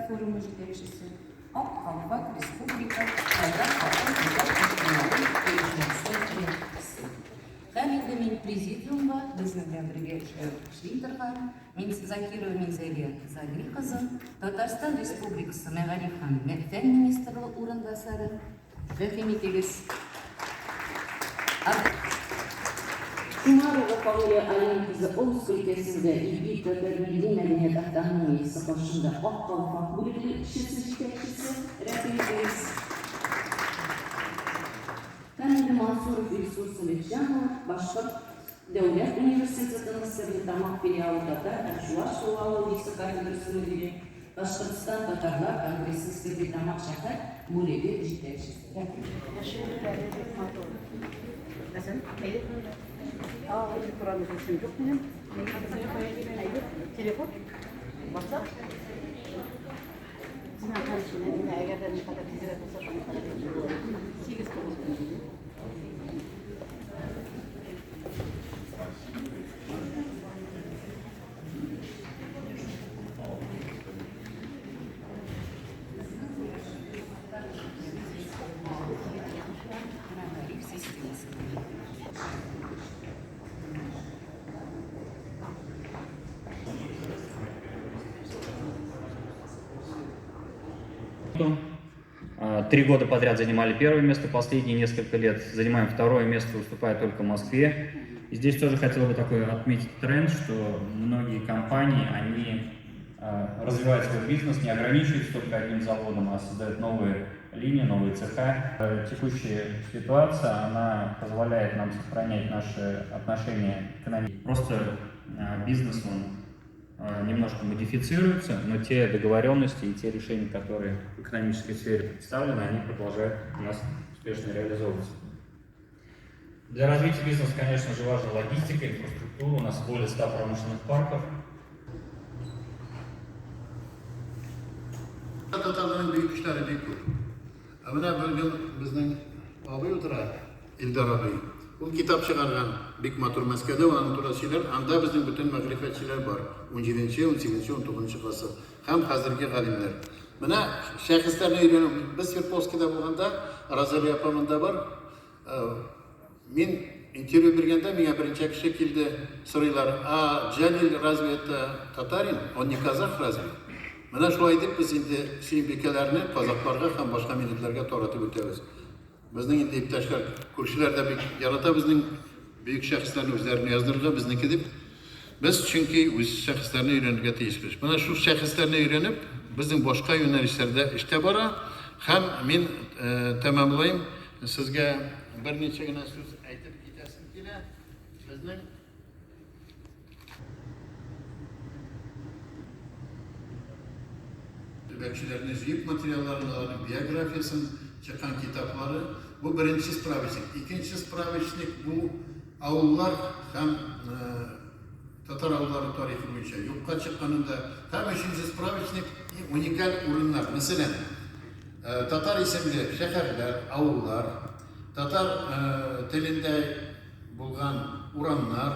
форумы җитәкчесе, Ак калфак республика татар хатын-кызлар иҗтимагый оешмасы рәисе. Һәм инде мин президиумга безнең белән бергә эшләү эшли торган Закирова Минзәлия Залил кызын, Татарстан Республикасы мәгариф һәм фән министрлыгы урынбасары, рәхим итегез. Умарова Камилә Алим кызы Омск өлкәсендә Илбит татар милли мәдәният автономиясе каршында Ак калфак бүлекчәсе җитәкчесе, рәхим итегез. Һәм инде Мансуров Илсур Сәлихҗан улы, Башкорт дәүләт университетының Стәрлетамак филиалы татар һәм чуаш филологиясе кафедрасы мөдире, Башкортстан татарлар конгрессы Стәрлетамак шәһәр бүлеге җитәкчесе. Рәхмәт. Шигырьләре бик матур. Юк минем. Телефон, WhatsApp. Әгәр дә никадәр тизрәк булса, шуның кадәр яхшы булыр. 8-9 көн. Мәгариф системасы. 3 года подряд занимали первое место, последние несколько лет занимаем второе место, уступая только Москве. И здесь тоже хотел бы такой отметить тренд, что многие компании, они развивают свой бизнес, не ограничиваются только одним заводом, а создают новые линии, новые цеха. Текущая ситуация, она позволяет нам сохранять наши отношения экономические. Просто бизнес, он немножко модифицируется, но те договоренности и те решения, которые в экономической сфере представлены, они продолжают у нас успешно реализовываться. Для развития бизнеса, конечно же, важна логистика, инфраструктура. У нас более 100 промышленных парков. Татарларның бөек кешеләре бик күп. Ә менә бүген безнең абый утыра, Илдар абый. Ул китап чыгарган, бик матур Мәскәүдә, ул аның турында сөйләр. Анда безнең бөтен мәгърифәтчеләр бар. 17, 18, 19 гасыр һәм хәзерге галимнәр. Менә шәхесләрне өйрәнү. Без Свердловскида булганда, Розалия апа монда бар. Мин интервью биргәндә миңа берничә кеше килде, сорыйлар: "А Джалиль разве это татарин? Он не казах разве?" Менә шулай дип без инде Сөембикәләрне казакларга һәм башка милләтләргә таратып үтәбез. Безнең инде иптәшләр, күршеләр дә бик ярата безнең бөек шәхесләрне үзләренә яздырырга, безнеке дип. Без чөнки үз шәхесләрне өйрәнергә тиешбез. Менә шул шәхесләрне өйрәнеп, безнең башка юнәлешләрдә эш тә бара. Һәм мин тәмамлыйм, сезгә берничә генә сүз әйтеп китәсем килә. Безнең төбәкчеләрне җыеп материалларын, аларның биографиясен, чыккан китаплары. Бу беренче справочник. Икенче справочник бу авыллар һәм татар авыллары тарихы буенча юкка чыкканында. Һәм өченче справочник уникаль урыннар. Мәсәлән, татар исемле шәһәрләр, авыллар, татар телендә булган урамнар,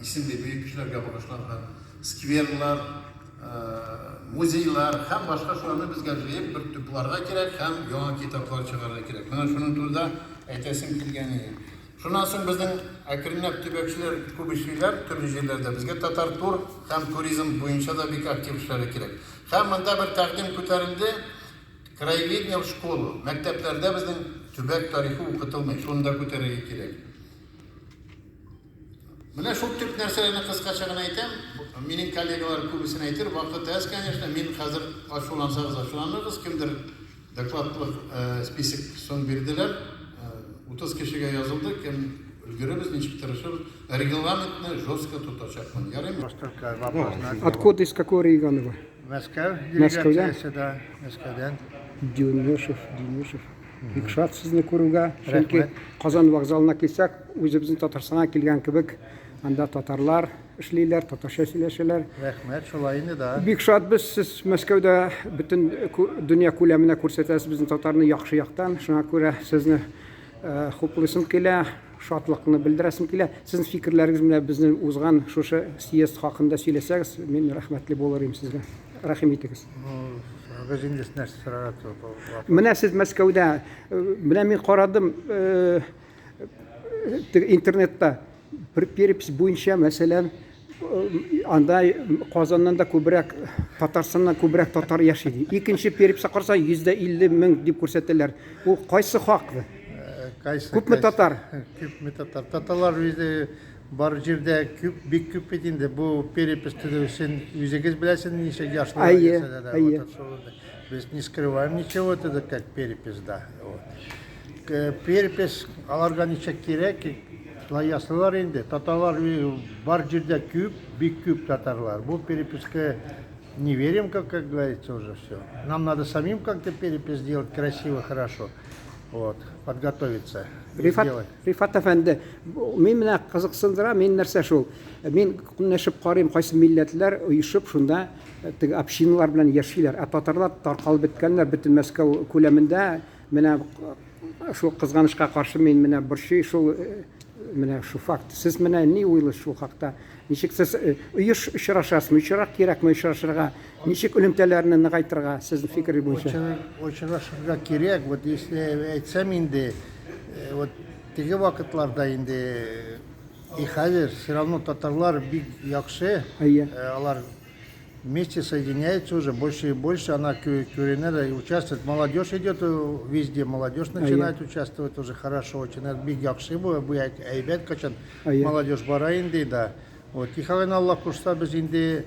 исемле бөек кешеләргә багышланган скверлар, музейлар һәм башка шуларны безгә җыеп бер тупларга кирәк һәм яңа китаплар чыгарырга кирәк. Менә шуның турында әйтәсем килгән иде. Шуннан соң безнең әкренләп төбәкчеләр күп эшлиләр төрле җирләрдә. Безгә татар тур һәм туризм буенча да бик актив эшләргә кирәк. Һәм монда бер тәкъдим күтәрелде. Краеведение в школу. Мәктәпләрдә безнең төбәк тарихы укытылмый. Шуны да күтәрергә кирәк. Менә шул төп нәрсәләрне кыскача гына әйтәм. Минем коллегалар күбесен әйтер. Вакыт әз, конечно. Мин хәзер ачулансагыз, ачуланыгыз. Кемдер докладлык список соң бирделәр. 30 кешегә язылды. Кем өлгеребез, ничек тырышырбыз. Регламентны жестко тотачакмын. Ярыймы? Откуда, из какого региона вы? Мәскәү Мәскәүдән? делегациясе да, Мәскәүдән. Дюнешев, Дюнешев. Бик шат сезне күрүгә. Чөнки Рәхмәт. Казан вокзалына килсәк, үзебезнең Татарстанга килгән кебек, анда татарлар эшлиләр, татарча сөйләшәләр. Рәхмәт, шулай инде да. Бик шатбыз, сез Мәскәүдә бөтен дөнья күләменә күрсәтәсез безнең татарны яхшы яктан. Шуңа күрә сезне хуплыйсым килә, шатлыкны белдерәсем килә. Сезнең фикерләрегез менә безнең узган шушы съезд хакында сөйләсәгез, мин рәхмәтле булыр идем сезгә. Рәхим итегез. Ну, сорагыз инде нәрсә сорарга. Менә сез Мәскәүдә, менә мин карадым, интернетта бер перепись буенча, мәсәлән, анда Казаннан да күбрәк, Татарстаннан күбрәк татар яши ди. Икенче переписька карасаң, 150 мең дип күрсәтәләр. Ул кайсы хак? Кайсы? Күпме татар? Күпме татар? Татарлар үзе бар җирдә күп, бик күп бит инде. Бу перепись төзү өчен үзегез беләсез ничек яшлар. Әйе, әйе. Без не скрываем ничего, это как перепись, да. Вот. Перепись аларга ничек кирәк, шулай ясыйлар инде. Татарлар бар җирдә күп, бик күп татарлар. Бу переписка не верим, как говорится, уже все. Нам надо самим как-то перепись сделать красиво, хорошо. Вот, подготовиться. Рифат, сделать. Рифат әфәнде, мин менә кызыксындыра, мин нәрсә шул. Мин көнләшеп карыйм, кайсы милләтләр оешып шунда теге общиналар белән яшиләр. Ә татарлар таркалып беткәннәр бөтен Мәскәү күләмендә. Менә шул кызганычка каршы мин менә борчый шул менә шу факт. Сез менә ни уйлыйсыз шул хакта? Ничек сез оеш очрашасызмы? Очрак кирәкме очрашырга? Ничек элемтәләрне ныгайтырга сезнең фикер буенча? Очрашырга кирәк. Вот если әйтсәм инде, вот теге вакытларда инде и хәзер все равно татарлар бик яхшы. Әйе. Алар вместе соединяются уже больше и больше, она күренә и участвует. Молодежь идет везде, молодежь начинает участвовать уже хорошо очень. Это бик яхшы бу, бу әйбәт качан молодежь бара инде, да. Вот, и Аллаһ кушса, без инде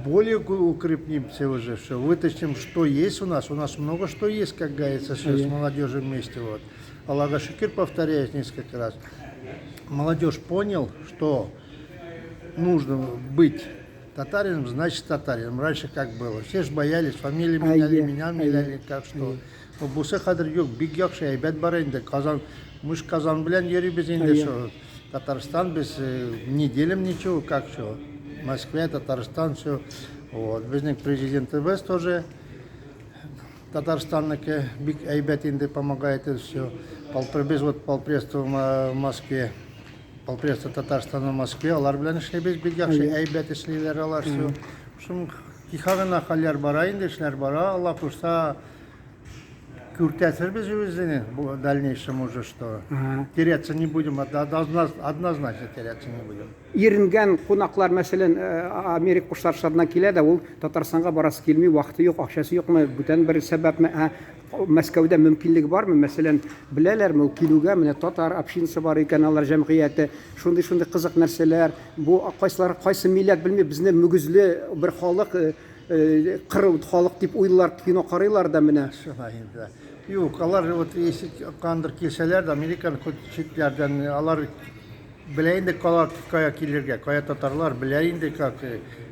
более укрепнимся уже, все, вытащим, что есть у нас. У нас много что есть, как говорится, все с молодежью вместе. Вот. Аллаһка шөкер, повторяюсь несколько раз. Молодежь понял, что нужно быть татарином, значит татарином. Раньше как было? Все же боялись, фамилии меняли, меня меняли, как что. Бусы хәзер юк, бик яхшы, әйбәт бара инде. Казан, мы ж Казан белән йөрибез инде, шо. Татарстан без не делим ничего, как что. Москва, Татарстан, все. Вот. Безнең президентыбыз тоже Татарстанныкы, бик әйбәт инде помогает и все. Без вот полпредство в Москве, полпредство Татарстана в Москве, алар белән эшлибез, бик яхшы, әйбәт эшлиләр алар, все. Шул тихо гына хәлләр бара инде, эшләр бара, Алла кушса, күрсәтербез үзене в дальнейшем уже, что теряться не будем, однозначно теряться не будем. Иренгән кунаклар, мәсәлән, Америка Кушма Штатларыннан килә дә, ул Татарстанга барасы килми, вакыты юк, акчасы юкмы, бүтән бер сәбәпме? Ә Мәскәүдә мөмкинлек бармы? Мәсәлән, беләләрме ул килүгә, менә татар общинасы бар икән, алар җәмгыяте, шундый-шундый кызык нәрсәләр. Бу кайсылар, кайсы милләт белми, безне мөгезле бер халык, кыр халык дип уйлар, кино карыйлар да менә. Шулай инде. Юк, алар вот если кандыр килсәләр дә, Американ читләрдән, алар белә инде кая килергә, кая татарлар белә инде как,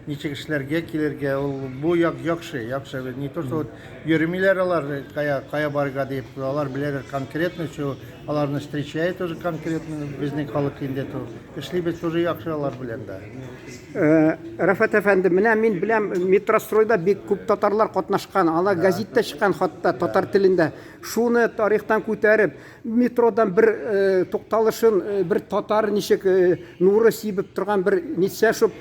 ничек эшләргә килергә, ул бу як яхшы, яхшы. Не то, что вот йөрмиләр алар кая, кая барырга дип, алар беләләр конкретно, что аларны встречает уже конкретно безнең халык инде. Эшлибез тоже яхшы алар белән дә. Рафат әфәнде, менә мин беләм, метростройда бик күп татарлар катнашкан, алар газетта чыккан хатта татар телендә. Шуны тарихтан күтәреп, метродан бер тукталышын бер татар ничек нуры сибеп торган бер нитсә шуп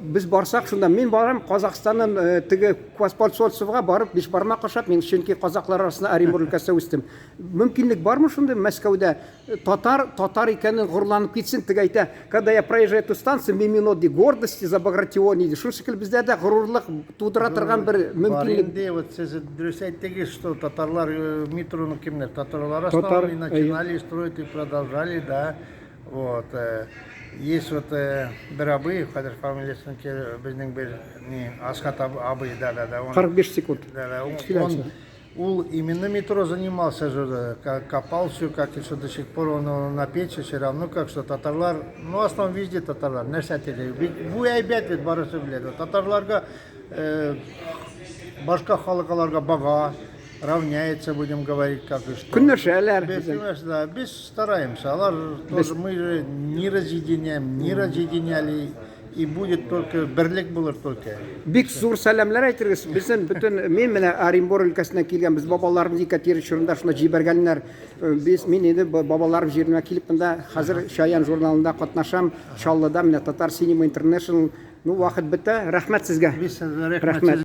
без барсак шунда мин барам Казахстаннан теге Посольствога барып бишбармак ашап, мин чөнки казаклар арасында Оренбург өлкәсендә үстем. Мөмкинлек бармы шундый Мәскәүдә татар татар икәнен горурланып китсен, теге әйтә, когда я проезжаю эту станцию, мимино ди гордости за Багратиони ди. Шул шикелле бездә дә горурлык тудыра торган бер Бар мөмкинлек. Инде, вот сез дөрес әйттегез, что татарлар метроны кемнәр? Татарлар Татар, основали, начинали строить и продолжали, да. Вот. Есть вот бер абый, хәзер фамилиясын безнең бер не, Асхат абый, да. Он, 45 секунд. Да, он, Сөйләгез. он ул именно метро занимался же, да, копал все, как и что до сих пор он на пенсии все равно, как что татарлар, ну, в основном везде татарлар, нәрсә теле. Бу әйбәт бит барысы беләде. Татарларга башка халыкларга бага, равняется, будем говорить, как и что. Көнләшәләр. Без, понимаешь, да, без стараемся. Алар тоже мы же не разъединяем, не разъединяли, и будет только берлек булыр только. Бик зур сәламләр әйтергез. Безнең бөтен мин менә Оренбург өлкәсеннән килгән, без бабаларыбыз Екатерина чорында шунда җибәргәннәр. Без мин инде бабаларым җиренә килеп монда хәзер Чаян журналында катнашам. Чаллыда менә Татар Cinema International. Ну, вакыт бетә. Рәхмәт сезгә. Без сезгә рәхмәт. Рәхмәт.